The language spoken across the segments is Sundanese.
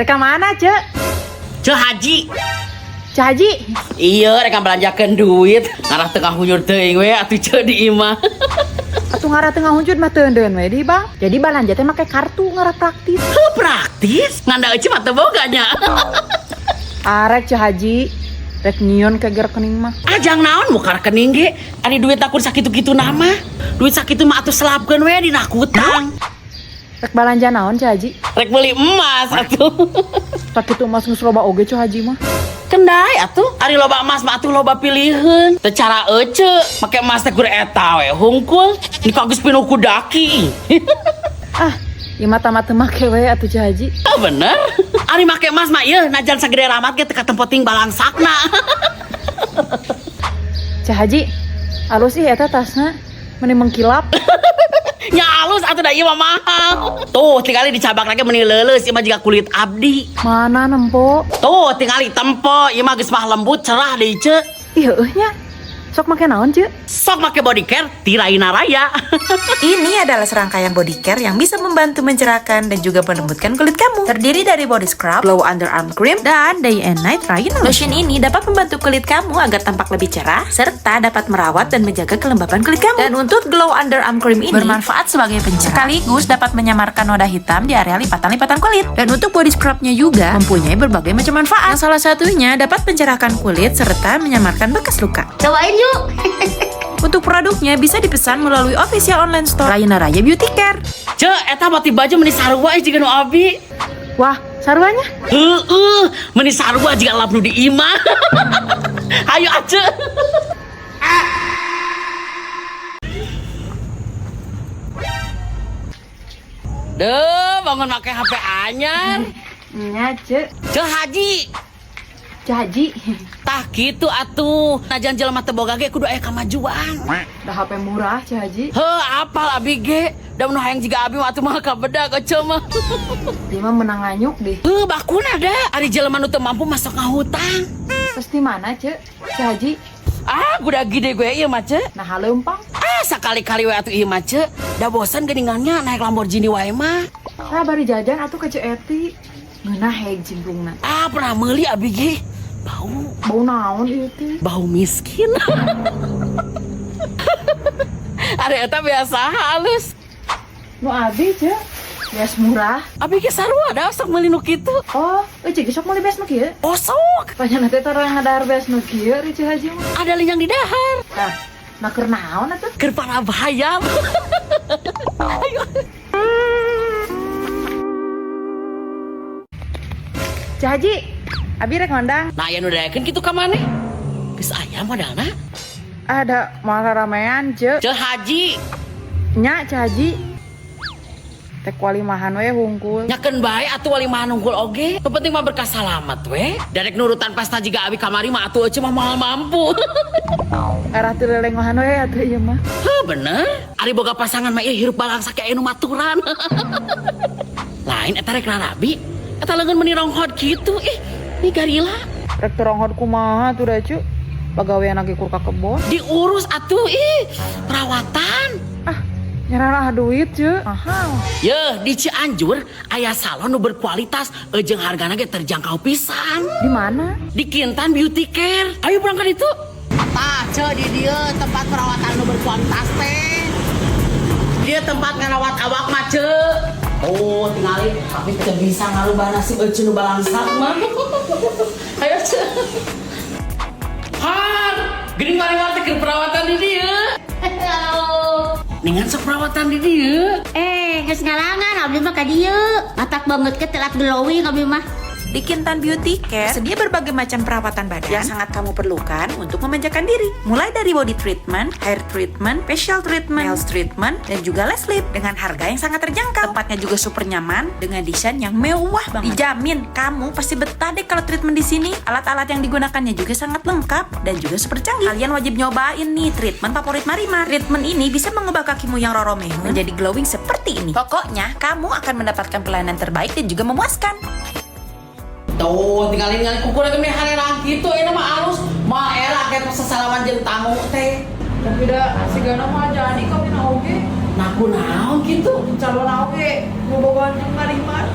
Rek ka mana, Ceu? Ceu Haji. Ceu Haji. Iya, rek belanjakeun duit. Ngarah teu ngahunjur teuing we atuh Ceu di imah. Atuh ngarah teu ngahunjur mah teu we di Bang. Jadi balanja teh make kartu ngarah praktis. Heuh, praktis. Ngan da Ece mah teu boga nya. Arek Ceu Haji. Rek nyieun ke rekening mah. Ajang naon muka rekening ge? Ari duit akun sakitu-kitu nama. Duit sakitu mah atuh selapkeun we dina kutang. Rek balanja naon Ceu Haji? Rek beli emas atuh. Sakitu emas geus loba oge Ceu Haji mah. Kendai atuh, ari loba emas mah atuh loba pilihan. Teu cara ece, make emas teh kur eta we hungkul. Ni geus pinuh ku daki. Ah, ieu mah tamat teu make we atuh Ceu Haji. Oh, bener. Ari make emas mah ieu najan sagede ramat ge teu katempo ting balangsakna. Ceu Haji, alus ih eta tasna meni mengkilap. Nya alus atuh da ieu mah mahal. Tuh tingali dicabak lagi meni leuleus ieu mah jiga kulit abdi. Mana nempo? Tuh tingali tempo ieu mah geus mah lembut cerah deui Ceu. Ih heueuh nya. Sok make naon Ceu? Sok make body care ti Raina Raya. Ini adalah serangkaian body care yang bisa membantu mencerahkan dan juga melembutkan kulit kamu. Terdiri dari body scrub, glow underarm cream, dan day and night Raina. Lotion ini dapat membantu kulit kamu agar tampak lebih cerah, serta dapat merawat dan menjaga kelembapan kulit kamu. Dan untuk glow underarm cream ini bermanfaat sebagai pencerah, sekaligus dapat menyamarkan noda hitam di area lipatan-lipatan kulit. Dan untuk body scrubnya juga mempunyai berbagai macam manfaat. Yang salah satunya dapat mencerahkan kulit serta menyamarkan bekas luka. Cobain yuk. Untuk produknya bisa dipesan melalui official online store Raina Raya Beauty Care. Ceu, eta mah baju meni sarua jiga nu abi. Wah, saruanya? Heeh, meni sarua jiga lap nu di imah. Ayo Ceu. Duh, bangun make HP anyar. Nya, Ceu. Ceu Haji. Ceu Haji. Tah kitu atuh. Najan jelema teu boga ge kudu aya kamajuan. Da HP murah Ceu Haji. Heuh, apal abi ge. Da mun hayang jiga abi mah atuh mah kabedag Ceu mah. Dia mah menang nganyuk deh. Heuh, bakuna da. Ari jelema nu teu mampu masuk ngahutang. Terus di mana, Ceu? Ceu Haji. Ah, guda gede gue ieu mah, Ceu. Nah, leumpang. Ah, sakali-kali we atuh ieu mah, Ceu. Da bosan geuningannya naik Lamborghini wae mah. Ah, bari jajan atuh ke Ceu Eti. Ngeunah heg cimplungna. Ah, pernah meuli abi ge. Bau. Bau naon ieu teh? Bau miskin. Ari eta biasa halus. Nu abi, Ceu. Beas murah. Abi ge sarua da sok meuli nu kitu. Oh, euy Ceu sok meuli beas nu kieu? Oh, sok. Tanya teh tarang ngadahar beas nu kieu ri Ceu Haji mah. Ada linyang di dahar. Tah, nah keur naon atuh? Keur para bayam. Ayo. Ceu Haji, abi rek ngondang. Nah, aya nu daekeun kitu ka maneh? Geus aya modalna? Ada moal ramean, Ceu. Ceu Haji. Nya, Ceu Haji. Tek walimahan we hungkul. Nyakeun bae atuh walimahan hungkul oge. Nu penting mah berkah salamat we. Darek nurutan pesta jiga abi kamari mah atuh ece mah moal mampu. Arah teu lelengohan we atuh ieu mah. Heuh, bener. Ari boga pasangan mah ieu hirup balangsa ke anu maturan. Lain eta rek rarabi. Eta leungeun meuni ronghod kitu. Ih, ni garila. Rek teu ronghod kumaha atuh da, Cu? Pagawean lagi kur ka kebon. Diurus atuh ih, perawatan. Ah, nyerah duit, Cu. Mahal. Yeuh, di Cianjur aya salon nu berkualitas jeung hargana ge terjangkau pisan. Di mana? Di Kintan Beauty Care. Ayo berangkat itu. Tah, Ceu, di dieu tempat perawatan nu berkualitas teh. Dia tempat ngarawat awak mah, Ceu. Oh, tingali tapi teu bisa ngarubah nasib euceun nu balangsak mah. Ayo, Ceu. Har, geuning mari teh keur perawatan di dieu. Halo. Ningan sok perawatan di dieu. Geus ngalangan abdi mah ka dieu. Matak banget ke telat glowing abdi mah. Di Kintan Beauty Care tersedia berbagai macam perawatan badan yang sangat kamu perlukan untuk memanjakan diri. Mulai dari body treatment, hair treatment, facial treatment, nails treatment, dan juga lash lift dengan harga yang sangat terjangkau. Tempatnya juga super nyaman dengan desain yang mewah banget. Dijamin kamu pasti betah deh kalau treatment di sini. Alat-alat yang digunakannya juga sangat lengkap dan juga super canggih. Kalian wajib nyobain nih treatment favorit Marimar. Treatment ini bisa mengubah kakimu yang roromeho menjadi glowing seperti ini. Pokoknya kamu akan mendapatkan pelayanan terbaik dan juga memuaskan. Tuh, tinggalin ngali kuku lagi meni hareurang kitu, ini mah alus. Moal era kayak sesalaman jeung tamu teh. Tapi da sigana mah jadi kawin oge. Nah, kunaon kitu? Calon oge bobogohan jeung Marimar.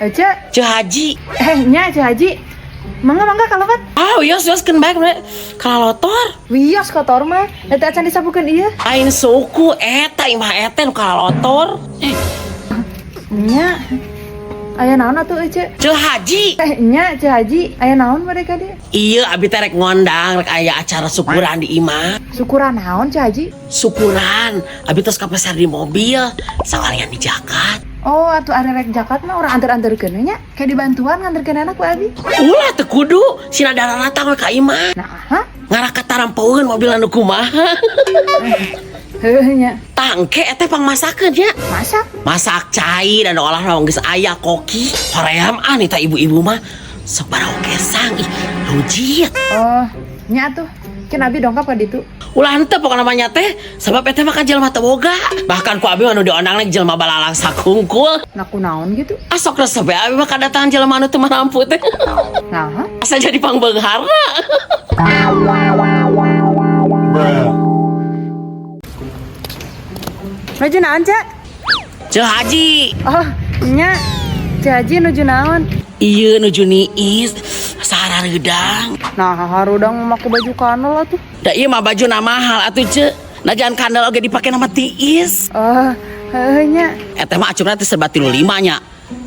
Ece, Ceu Haji. Nya Ceu Haji. Mangga mangga kalebet. Ah, wios wios keun bae kalalotor. Wios kotor mah. Eta acan disapukeun ieu. Ain suku eta imah eta nu kalalotor. Nya. Aya naon atuh Ece? Ceu Haji. Nya Ceu Haji, aya naon mereka dia? Iya, abi teh rek ngondang, rek aya acara syukuran di imah. Syukuran naon Ceu Haji? Syukuran, abi tos kapasar di mobil, sawalian di jakat. Oh, atuh ari rek jakat mah urang anter-anterkeun we nya. Kayak dibantuan nganterkeun anak ku abi. Ulah teu kudu, sina daratang we ka imah. Nah, ha? Ngarah katarampoeun mobil anu kumaha. Heuh nya. Tangke teh pangmasakeun nya. Masak? Masak cai dan olah naon geus aya koki. Hoream ah nita ibu-ibu mah sok barogesang ih lujit. Oh, nya atuh. Kin abi dongkap ka ditu. Ulah henteu pokona mah nya teh sabab eta mah kan jelema teu boga. Bahkan ku abi mah nu diondang lagi jelema balalang sakungkul. Nah kunaon gitu? Asok resep we abi mah kadatangan jelema anu teu mampu teh. Nah, ha? Asa jadi pangbeungharna. Nuju naon, Cak? Ceu Haji. Oh, nya. Ceu Haji nuju naon? Iya nuju niis sarareudang. Nah, harudang make baju kanal atuh. Da ieu mah bajuna mahal atuh Ceu. Najan kandel oge dipake nama tiis. Oh, heuh nya. Eta mah acungna teh serba 35 nya.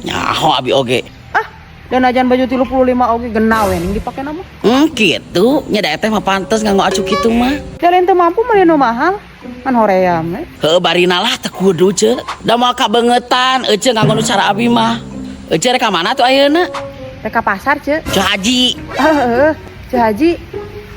Nyaho abi oge. Ah, dan ajan baju 35 oge genah we ning dipake nama. Kitu nya da eta mah pantes nganggo acuk kitu mah. Da lain teu mampu meuli nu mahal. Kan hoream we. Heuh barina lah teu kudu Ceu. Da moal kabeungetan ece nganggo nu cara abi mah. Ece rek ka mana tuh ayeuna? Rek ka pasar, Ceu. Ceu Haji. Heeh, Ceu Haji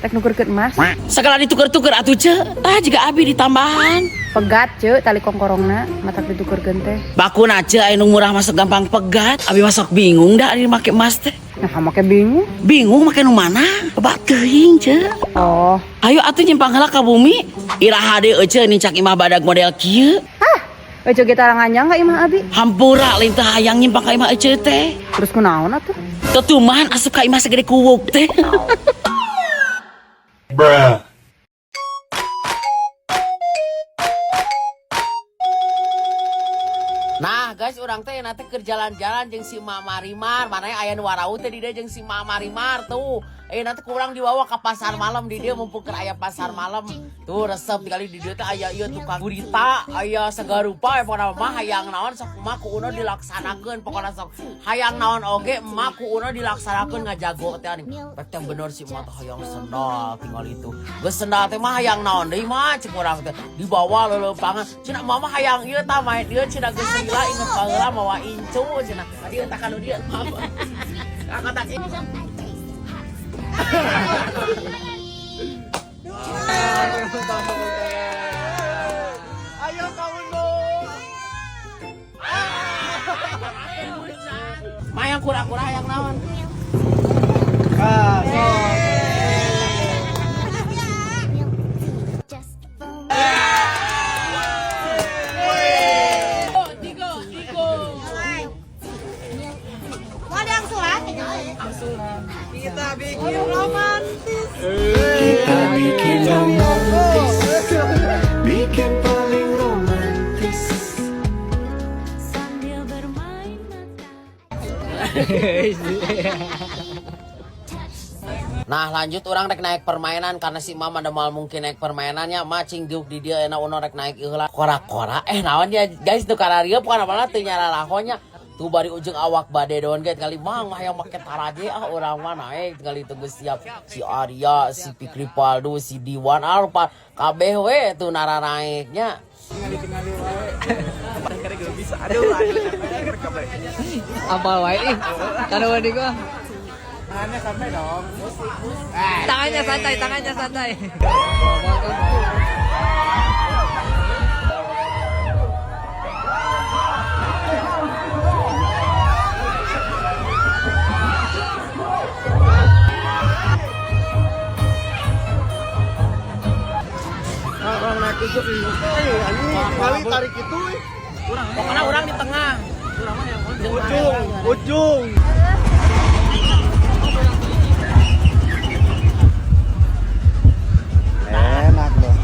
rek nukerkeun emas. Segala dituker-tuker atuh Ceu. Tah jiga abi ditambahan. Pegat Ceu tali kongkorongna matak ditukerkeun teh. Bakuna Ceu aya nu murah masuk gampang pegat. Abi masuk bingung da ari make emas teh. Nah, make bingung. Bingung make nu mana? Loba teuing Ceu. Oh. Ayo atuh nyimpang heula ka bumi. Iraha deui ece nincak imah badag model kieu. Hah? Ece ge tarangannya enggak imah abi? Hampura lain teh hayang nyimpang ka imah ece teh. Terus kunaon atuh? Tetuman asup ka imah segede kuwuk teh. Bruh. Nah guys, urang teh nanti keur jalan-jalan jeung si Mama Marimar, mana aya nu warau teh di dieu jeung si Mama Marimar tuh. Nanti kurang dibawa ke pasar malam di dieu mumpung keur aya pasar malam. Tuh resep tinggali di dieu teh aya ieu tukang gurita, aya sagarupa ya pokona mah hayang naon sok mah ku uno dilaksanakeun pokona sok hayang naon oge mah ku uno dilaksanakeun ngajago teh aning. Pek teh bener si mah teh hayang sendal tinggal itu. Geus sendal teh mah hayang naon deui mah cek urang teh dibawa leuleumpangan. Cenah mama hayang ieu tah main ieu cenah geus lila inget baheula mawa incu cenah. Dieu tah kanu dieu. Aku tak Ayo kamu lo. Mayang kura-kura hayang naon? Kita bikin romantis. Kita bikin romantis, bikin paling romantis. Sambil bermain mata. Nah lanjut orang rek naik permainan karena si mama ada mal mungkin naik permainannya macing diuk di dia enak uno rek naik ieu heula kora-kora naon ya guys tuh kararieu pokona mah teu nyararahonya tuh bari ujung awak bade don ge kali mang mah yang make taraje ah urang mah naik tinggal itu geus siap si Arya si Fikri Paldu si Diwan Alpa kabeh we tuh naranaiknya. Apa wae ih kalau di gua Tangannya santai dong. tangannya santai, tangannya santai. Kali tarik itu. Pokoknya orang di tengah. Ujung, ujung. Enak loh.